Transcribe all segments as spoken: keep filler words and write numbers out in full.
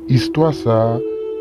Istwa sa a,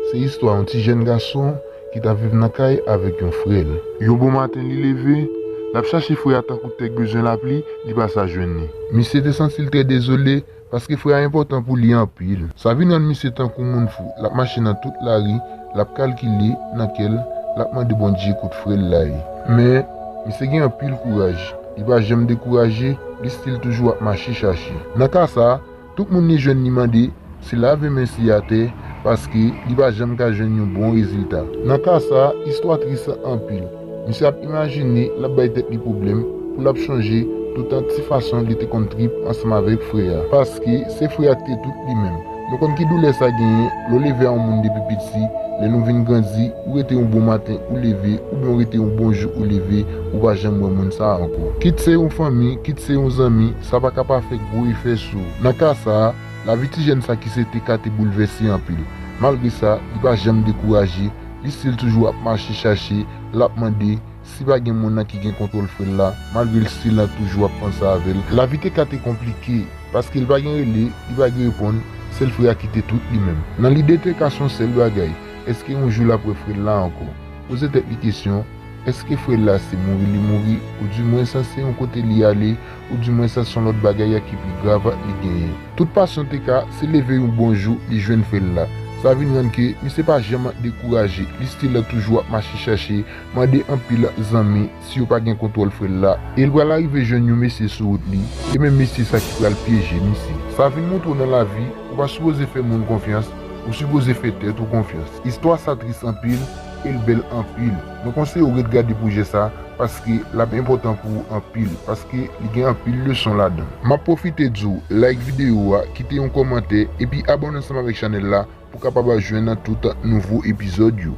se istwa yon ti jèn gason ki t ap viv nan kay avèk yon frè l. Yon bon maten, li leve, l ap chache frè a tankou tèg bezwen lapli, li pa sa jwenn li. Misye te santi l trè dezole, paske frè a enpòtan pou li anpil. Sa vin rann misye tankou moun fou, l ap mache nan tout lari, l ap kalkile nan kè l, l ap mande Bondye kote frè l la ye. Men, misye gen anpil kouraj, li pa janm dekouraje, li still toujou ap mache chache. Nan ka sa a, tout moun li jwenn li mande, se lave men si atè, paske li pa janm ka jwenn yon bon rezilta. Nan ka sa a, istwa tris anpil. Misye ap imajine l ap bay tèt li pwoblèm pou l ap chonje toutan ti fason li te konn trip ansanm avèk frè a. Paske se frè a ki te tout li menm. Nou konn ki doulè sa genyen lè w leve a yon moun depi piti, lè nou vin grandi, ou rete yon bon maten, ou leve, oubyen ou rete yon bon jou, ou leve, ou pa janm wè moun sa a ankò. Kit se yon fanmi, kit se yon zanmi, sa pa ka pa fè gwo efè sou ou. Nan ka sa a, lavi ti jèn sa ki se T K te boulvèse anpil. Malgre sa, li pa janm dekouraje, li still toujou ap mache chache, l ap mande si pa gen moun nan ki gen kontwòl frè l la, malgre l still la toujou ap panse avè l. Lavi T K te konplike, paske l pa gen rele, li pa gen reponn, sèl frè a ki te tout li menm. Nan lide T K se yon sèl bagay, èske yon jou l ap wè frè l la ankò? Poze tèt li kesyon, èske frè l la se mouri li mouri, oudimwens se yon kote li ale, oudimwens se yon lòt bagay a ki pi grav li genyen? Tout pasyon T K se leve yon bon jou li jwenn frè l la. Sa vin rann ke misye pa janm dekouraje, li still la toujou ap mache chache, mande anpil zanmi si yo pa gen kontwòl frè l la, e l pral arive jwenn yon mesye sou wout li, e menm mesye sa ki pral pyeje misye. Sa vin montre w nan lavi, ou pa sipoze fè moun konfyans, ou sipoze fè tèt ou konfyans. Istwa sa tris anpil, e l bèl anpil. Nou konseye w ret gade pwojè sa, paske l ap enpòtan pou ou anpil, paske li gen anpil leson ladan. M ap pwofite di w, like videyo a, kite yon kòmantè, epi abòne ansanm avèk chanèl la pou w kapab jwenn tout nouvo epizòd yo.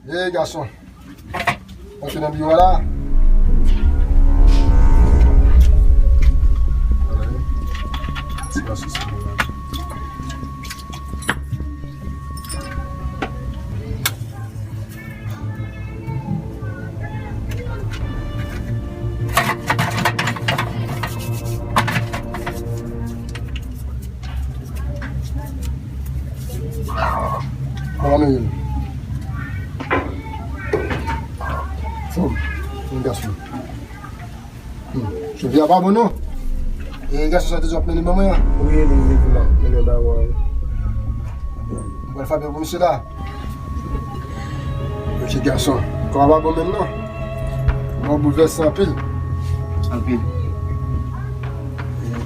Hey, gason. Antre nan biwo a la. Ti gason, se mwen. Kòman nou ye? Fòm. Yon gason. Hmm. Cheve a pa bon, non. E gason sa te di w ap mennen ban mwen an? Wi, li di m ap mennen ban mwen. Mwen pral frape pou misye la. Yon ti gason. Kò a pa bon menm, non. Mwen boulvèse anpil. Anpil.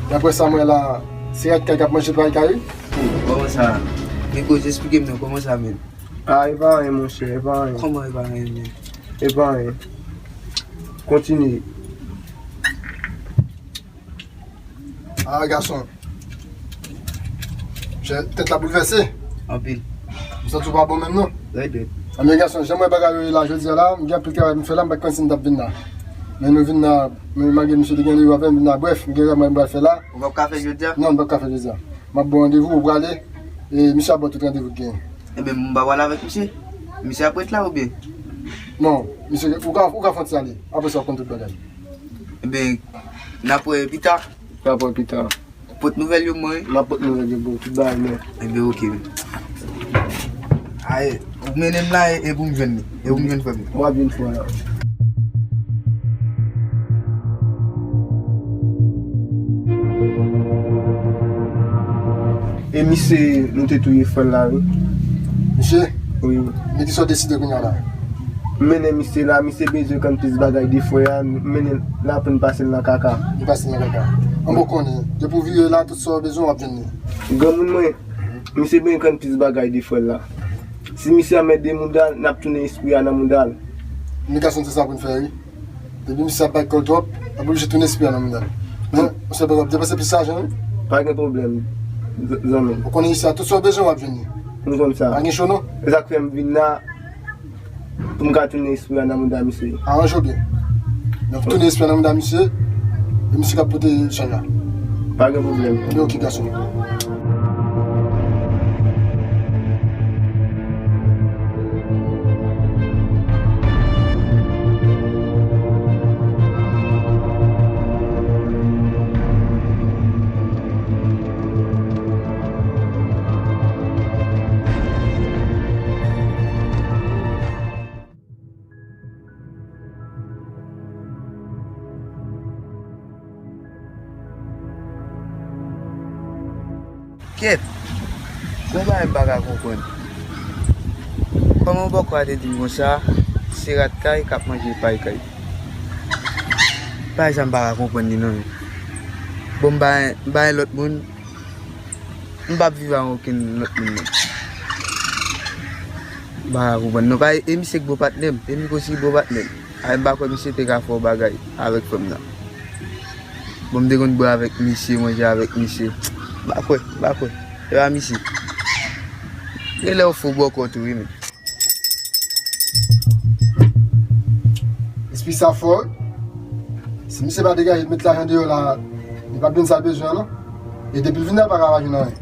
Daprè sa mwen la, se rad kay k ap manje pay kay, wi. Kòman sa? Men koze, esplike m non, kòman sa menm? A, e pa anyen, monchè, e pa anyen. Kòman e pa anyen menm? E pa anyen. Kontinye. A, gason. Monchè, tèt la boulvèse. Anpil. M santi w pa bon menm, non. Trè byen. Anben, gason, jan m wè bagay yo ye la jodi a la, m gen anpil travay pou m fè la, m pa t konn si m t ap vin la. Men nou vin la, men malgre misye te gen randevou avè m, m vin la. Brèf, m gen travay m pral fè la. Ou p ap ka fè jodi a? Non, m p ap ka fè jodi a. M ap ba w randevou, ou prale. E misye ap ba w tout randevou ki genyen. Enben, m pa pral avèk misye. Misye ap ret la oubyen? Non, misye, ou ka, ou ka fè yon ti ale. Apre sa, w konn tout bagay. Enben, n ap wè pita. N ap wè pita. Pot nouvèl yo mwen. M ap pot nouvèl yo pou tout bagay mwen. Enben, oke. Aye, ou mennen m la e, e pou m jwenn li. E pou m jwenn frè m. W ap jwenn frè a. E misye, nou te touye frè l la, wi. Misye? Wi. Men kisa w deside kounye a la? M mennen misye la, misye bezwen konn plis bagay de frè a, m mennen l la pou n pase l nan kaka. Nou pase l nan kaka. Anben w konnen, depi w vire la, tout sa w bezwen, w ap jwenn li. Granmoun mwen, misye bezwen konn plis bagay de frè l la. Si misye anmède mouda l, n ap tounen espri a nan mouda l. Nou ka santi sa pou n fè, wi. Depi misye ap bat kò l twòp, l ap oblije tounen espri a nan mouda l. Men, ou se pa w ap depanse plis lajan, wi. Pa gen pwoblèm, z-, zanmi m. Ou konnen isi a, tout sa w bezwen, w ap jwenn li. M konn sa. Pa gen cho, non. E sa k fè m vin la, pou m ka tounen espri a nan mouda misye. Aranje w byen. N ap tounen espri a nan mouda misye, e misye k ap pote chay la. Pa gen pwoblèm. Ebyen, oke, gason. Kèt! Gon bagay m pa ka konprann. Kòman bòkò a te di m konsa, se rat kay k ap manje pay kay? Bagay sa m pa ka konprann li non. Bon, m pa, m pa gen lòt moun, m p ap viv ak okenn lòt moun non. M pa ka konprann non. Pa e misye k bon patnè m, e Miko si bon patnè m. Ay, m pa kwè misye te ka fè yon bagay avèk fanm nan. Bon, m te konn bwè avèk misye, manje avèk misye. M pa kwè, m pa kwè. E pa misye. Genlè w fou bòkò tou wi menm. Espri sa fò wi. Si misye pa degaje met lajan deyò la, li p ap jwenn sa l bezwen an non. E depi l vin la, l pa ka pa jwenn anyen.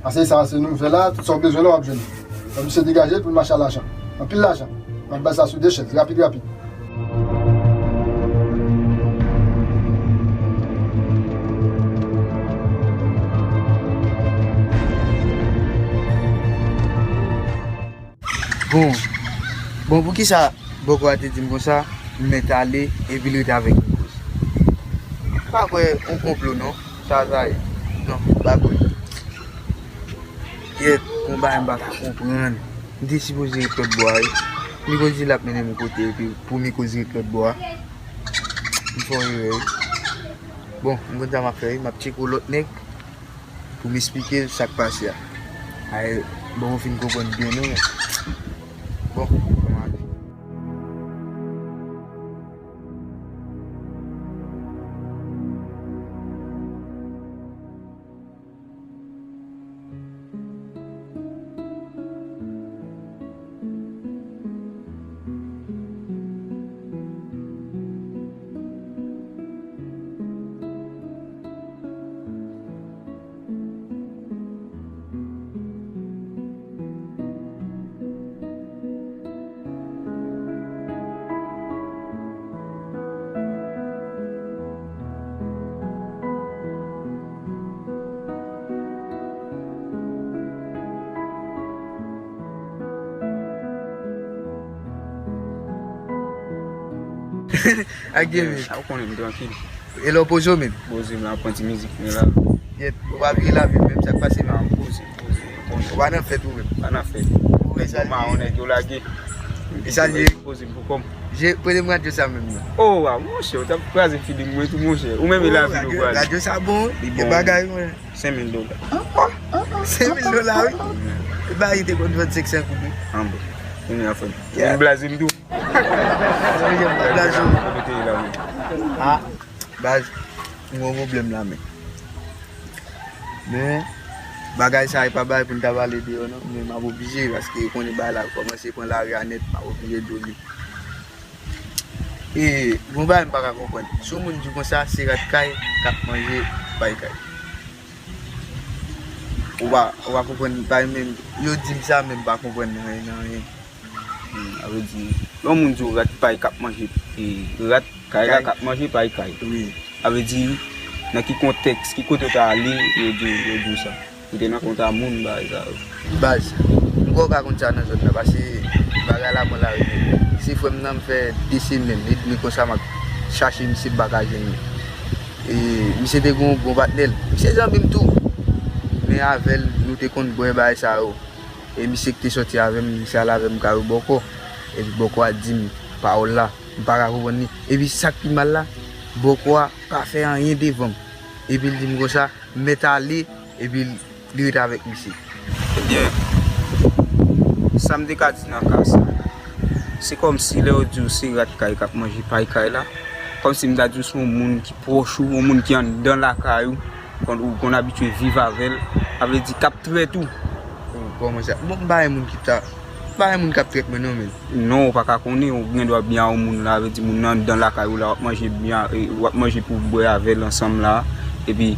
Ase sa, se nou fè la, tout sa w bezwen la, w ap jwenn. Fò misye degaje pou l mache a lajan. Anpil lajan. M ap bay sa sou de chèz, rapid, rapid. Bon, bon, poukisa bòkò a te di m konsa, m mèt ale, epi l rete avèk m koze? M pa kwè yon konplo non, sa sa ye. Non, m pa kwè. Kèt, gon bagay m pa ka konprann. M te sipoze ret lòt bò a wi. Miko di l ap mennen m yon kote epi pou Miko di ret lòt bò a. M fè yon erè wi. Bon, m konn sa m ap fè wi, m ap tcheke yon lòt nèg pou m esplike l sa k pase a. Ay, bon, ou fin konprann byen non. Bon, kòman ale? Ak Dye menm. Sa ou konnen m trankil. E lè w poze w menm? Poze m la, pran ti mizik mwen la. Yèt, ou pa vire lavi m menm, sa k pase menm? Poze, poze. Ou pa nan fèt ou menm? Pa nan fèt. Nèg yo mawon, nèg yo lage. E sa l ye? Poze m pou kò m. Je, premye radyo sa menm nan. Oh, wa, monchè, ou t ap kraze feeling mwen tou, monchè. Ou menm e lavi nou pral. Radyo sa bon, e bagay mwen. Senk mil dola. Senk mil dola, wi. E bagay te konn vann senk san goud, wi. An bon. Kounye a fè m. Ou blaze m tou. Blaze m. Ah, baz, m gon pwoblèm la, men. Men, bagay sa, e pa bagay pou n ta pale deyò, non. Men m ap oblije, paske ou konnen bagay la kòmanse pran lari a nèt, m ap oblije di w li. E, gon bagay m pa ka konprann. Si yon moun di konsa, se rat kay k ap manje pay kay. Ou pa, ou pa konprann, pa menm, yo di m sa, men m pa konprann anyen nan anyen. Hmm, sa vle di, lè yon moun di w rat pay k ap manje, e, rat kay la k ap manje pay kay. Wi. Sa vle di, nan ki kontèks, ki kote w ta ale, yo di, yo di w sa. Ou te nan kontak moun, bagay sa yo. Baz, m kwè w ka konn sa nan zòn nan, paske bagay la pran lari nèt. Se frè m nan, m fè de semèn, edmi konsa m ap chache misye, m pa ka jwenn li. E misye te gen yon bon patnè l. Misye zanmi m tou. Men avè l, nou te konn bwè bagay sa yo. E misye ki te sòti avè m, misye al avè m kay yon bòkò. Epi bòkò a di m pawòl la. M pa ka konprann li. Epi sa k pi mal la, bòkò a pa fè anyen devan m. Epi l di m konsa, m mèt ale, epi l, li rete avèk misye. Ebyen, sa m te ka di nan ka sa, se kòmsi lè yo di w se rat kay k ap manje pay kay la, kòmsi m ta di w se yon moun ki pwòch ou, yon moun ki anndan lakay ou, konn, ou konn abitye viv avè l, sa vle di k ap trèt ou. Bon, kòman sa? Bon, m pa yon moun ki ta, m pa yon moun k ap trèt mwen non, men. Non, ou pa ka konnen, ou gen dwa byen a yon moun la, vle di moun nan anndan lakay ou la, w ap manje byen, e, w ap manje pou bwè avè l ansanm la, epi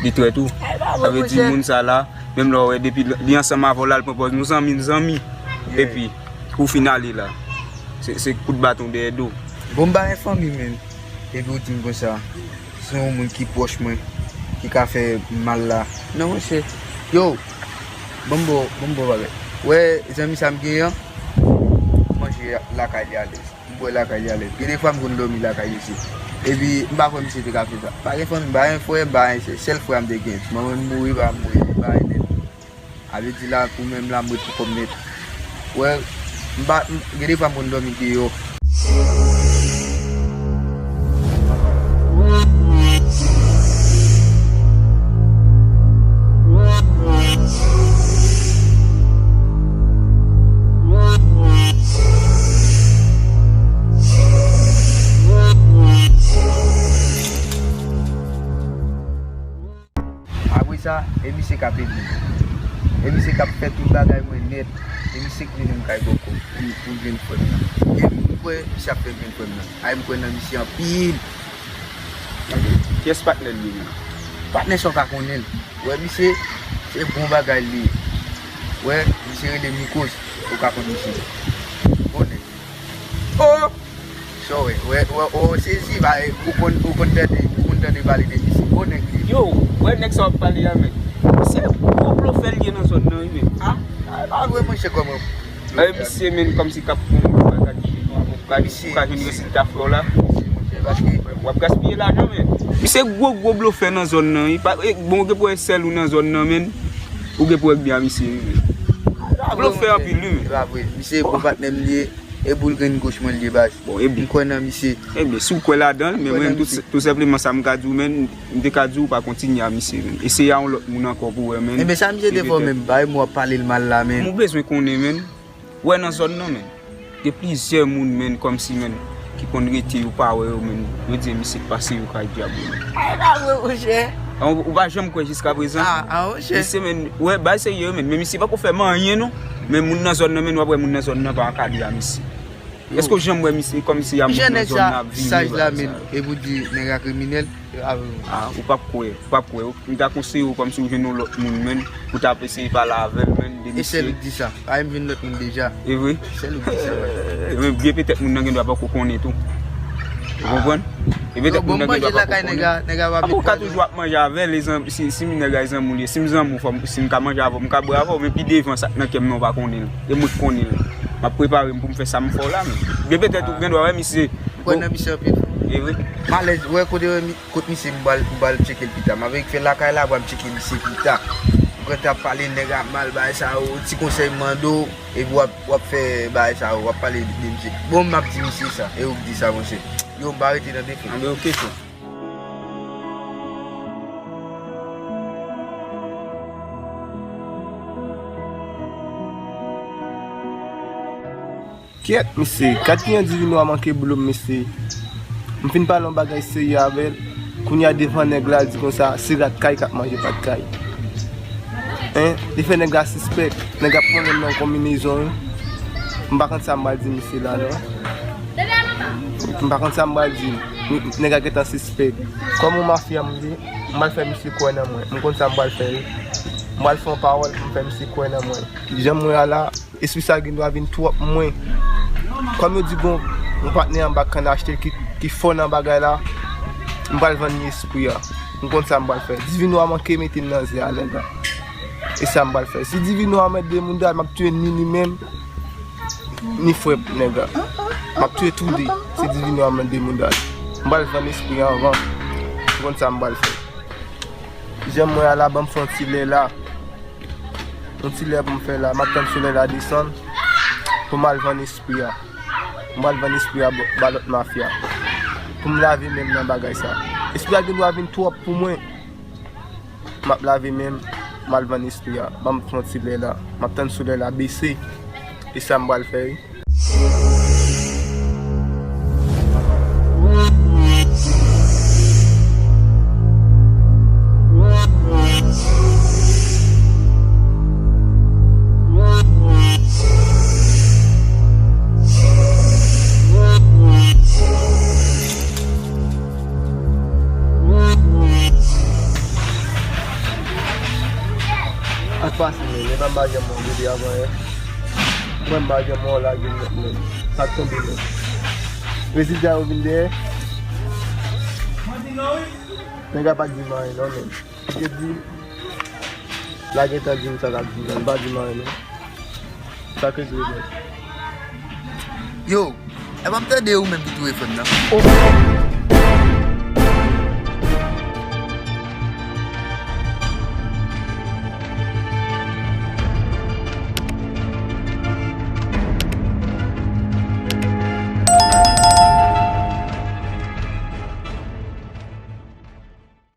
li trèt ou. Sa vle di moun sa la, menm lè w wè depi li ansanm avè w la, l pran pòz nou zanmi, n zanmi. Epi, ou fin ale la. Se, se kout baton dèyè do. Bon, m pa gen fanmi, men. Epi w di m konsa, se yon moun ki pwòch mwen, ki ka fè m mal la. Non, monchè. Yo, ban m ba w, ban m ba w bagay. Wè, zanmi sa m genyen an, m manje lakay li alèz. M bwè lakay li alèz. Gen de fwa m konn dòmi lakay misye. Epi, m pa kwè misye te ka fè sa. Pa gen fanmi, m pa gen frè, m pa gen sè. Sèl frè a m te gen. Manman m mouri, papa m mouri. bay nèt. A vle di la, ou menm la, m ret pou kòm nèt. Wè, m pa, m, gen de fwa m konn dòmi deyò. Apre sa, e misye k ap ede m. E misye k ap fè tout bagay mwen nèt. E misye k mennen m kay bòkò pou, pou l jwenn frè m nan. E m kwè misye ap fè m jwenn frè m nan. Ay, m kwè nan misye anpil. Kiyès patnè l ye menm? Patnè sa w ka konnen l. Wè, misye, se bon bagay li ye. Wè, misye rele Nikos. Ou ka konn misye. Bon nèg. Oh! Sa w wè, wè, wè, o sezi, ba, ou konn, ou konn tande, ou konn tande pale de misye. Bon nèg li. Yo, wè nèg sa w ap pale a, men. Se gwo blofè l ye nan zòn nan, wi, men. Ah, ah, e pa vre, monchè, kòman? Eh, misye, men, kòmsi k ap pran bagay ki, ou ka, ou ka jwenn rezilta frè w la. Misye, monchè, paske w ap gaspiye lajan, men. Misye gwo, gwo blofè nan zòn nan, wi. Pa, e, bon, ou gen pou wè sèl ou nan zòn nan, men. Ou gen pou wè byen a misye, wi, men. Blofè anpil, wi, men. E pa vre. Misye bon patnè m li ye. E boul grenn goch mwen li ye, baz. Bon, e byen. M kwè nan misye. E byen, si w kwè ladan l, men mwen menm, tou, tou senpleman, sa m ka di w, men, m te ka di w pa kontinye a misye, men. Eseye a yon lòt moun ankò pou wè, men. E byen, sa misye te fè w menm, ba, e m w ap pale l mal la, men. M bezwen konnen, men. Wè nan zòn nan, men. Gen plizyè moun, men, kòmsi, men, ki konn rete, yo pa wè yo, men. Yo di misye k pase yo kay dyab yo, men. A, e pa vre, monchè. Ou, ou pa janm kwè jiska prezan? Ah, ah, monchè. Misye, men, wè, bay serye, men. Men misye pako fè m anyen, non. Men moun nan zòn nan, men, w ap wè moun nan zòn nan pa akable a misye. Èske w janm wè misye kòmsi a moun nan zòn nan ap vini bagay sa yo? Jan nèg sa saj la, men, e pou di nèg la kriminèl, e pa vre. Ah, ou p ap kwè, ou p ap kwè. M ta konseye w kòmsi w jwenn yon lòt moun, men, pou w ta ap eseye pale avè l, men, de misye. E sèl ou k di sa. Ay, m jwenn lòt moun deja. E vre? Sèl ou k di sa, wè. E men, byen petèt moun nan gendwa pako konnen tou. Ou konprann? E petèt moun nan gendwa pako konnen. Apre w ka toujou ap manje avè l, e zanmi, si, si nèg la e zanmi w li ye, si m zanmi w, fò m, si m ka manje avè w, m ka bwè avè w, men pi devan sa k nan kè m nan w pa konnen l. E mwen k konnen l. M ap prepare m pou m fè sa m fè w la, men. Byen petèt ou gendwa wè misye. Ou kwè nan misye anpil? E vre. M alèz, wè kote, wè mi-, kot misye m pral, m pral tcheke l pita. M ap fè lakay la, pral tcheke misye pita. Ou gentan ap pale nèg la mal, bagay sa yo, ti konsèy m mande w, epi w ap, w ap fè bagay sa yo, w ap pale de misye. Bon, m ap di misye sa, e ou k di sa, monchè. Yo, m pa rete nan defèt. Anben, oke, frè. Kyèt, mesye, gad kijan Divino a manke blo m, mesye. M fin pale yon bagay serye avè l, kounye a devan nèg la, l di konsa, se rat kay k ap manje pat kay. Hein? Li fè nèg la sispèk, nèg ap konnen m nan yon konbinezon, wi. M pa konn sa m pral di misye la, non. M pa konn sa m pral di. Nèg la gentan sispèk. Kòm yon mafya m ye, m pral fè misye kwè nan mwen. M konn sa m pral fè, wi. M pral fè yon pawòl pou m fè misye kwè nan mwen. Jan m wè a la, espri sa gendwa vin twòp mwen. Kòm yo di gon, yon patnè anba kann achte ki, ki fò nan bagay la, m pral vann li espri a. M konn sa m pral fè. Divino a manke mete m nan zè a, nèg la. E sa m pral fè. Si Divino a mèt de moun dal, m ap tiye ni li menm, ni frè nèg la. M ap tiye tou de. Si Divino a mèt de moun dal, m pral vann espri a anvan. M konn sa m pral fè. Jan m wè a la, ban m fè yon ti lè la. Yon ti lè pou m fè la. M ap tann solèy la desann pou m al vann espri a. M pral vann espri a ba, ba lòt mafya. Pou m lave men m nan bagay sa. Espri a gendwa vin twòp pou mwen. M ap lave men m, m al vann espri a. Ban m fè yon ti lè la. M ap tann solèy la bese. E sa m pral fè, wi. Ak pase, men, men pa m pa janm wè w depi avan yè. Mwen m pa janm wè w lage m nèt, men. Sa k tonbe, men. Rezilta yo vin dèyè. Nèg la pa t di m anyen, non, men. Li te di m, la gentan di m sa k ap di m nan, li pa di m anyen, non. Sa k regle, men. Yo, e pa m tande ou menm ki touye fanm nan. Oh.